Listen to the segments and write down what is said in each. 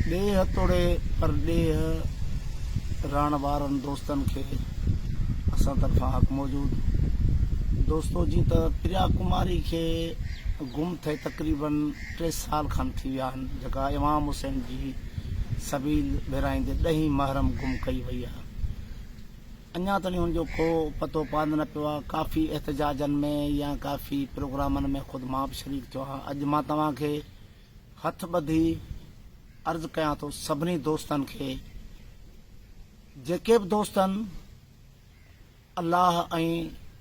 ڏيهه توڙي پرڏيهه رهڻ وارن دوستن کي اسان طرفان حق موجود. دوستو جيئن ته پريا ڪماري کي گم ٿئي تقريبن ٽي سال کن ٿي ويا آهن جيڪا امام حسين جي سبيل ورهائيندي ڏهين محرم گم ڪئي وئي آهي. اڃا تائين هن جو ڪو پتو پاند نه پيو آهي. ڪافي احتجاجن ۾ يا ڪافي پروگرامن ۾ خود مان به شريڪ ٿيو آهيان. اڄ مان توهان کي هٿ ٻڌي عرض ڪيان ٿو سڀني دوستن کي جيڪي به دوستن الله ۽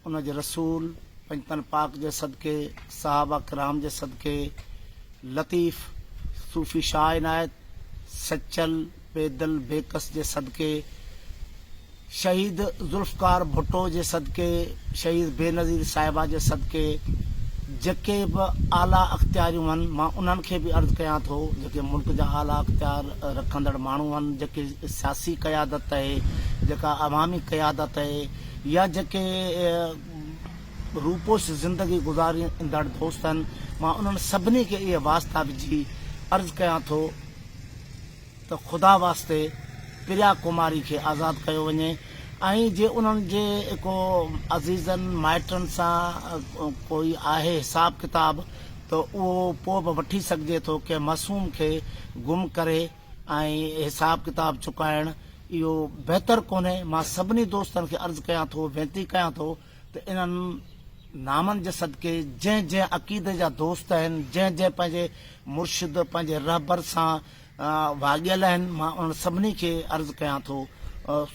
ان جي رسول پنجتن پاڪ جي صدقي صحابه ڪرام جي صدقي لطيف صوفي شاهه عنايت سچل بيدل بيڪس جي صدقي، شهيد ذوالفقار ڀٽو جي صدقي، شهيد بينظير صاحبه جي صدقي، جيڪي به اعليٰ اختياريون هن، مان انهن کي به عرض ڪيان ٿو، جيڪي ملڪ جا اعليٰ اختيار رکندڙ ماڻهو هن، جيڪي سياسي قيادت اهي، جيڪا عوامي قيادت اهي يا جيڪي روپوش زندگي گذاريندڙ دوست هن، مان انهن سڀني کي اهي واسطا وجهي عرض ڪيان ٿو، ته خدا واسطي پريا ڪماري کي آزاد ڪيو وڃي ۽ جي انهن جي ڪو عزيزن مائٽن سان ڪوئي آهي حساب ڪتاب ته اهو پوء به وٺي سگهجي ٿو ڪنهن معصوم کي گم ڪري ۽ حساب ڪتاب چڪائڻ اهو بهتر ڪونهي مان سڀني دوستن کي عرض ڪيان ٿو وينتي ڪيان ٿو ته انهن نامن جي صدقي جنهن جنهن عقيدي جا دوست آهن، جنهن جنهن پنهنجي مرشد، پنهنجي رهبر سان واڳيل آهن، مان انهن سڀني کي عرض ڪيان ٿو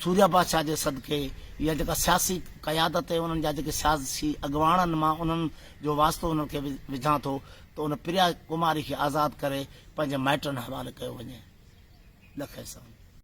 سوريا بادشاهه جي صدقي يا جيڪا سياسي قيادت آهي انهن جا جيڪي سياسي اڳواڻ آهن مان انهن جو واسطو انهن کي وجهان ٿو ته ان پريا ڪماري کي آزاد ڪري پنهنجي مائٽن حوالي ڪيو وڃي. لک احسان.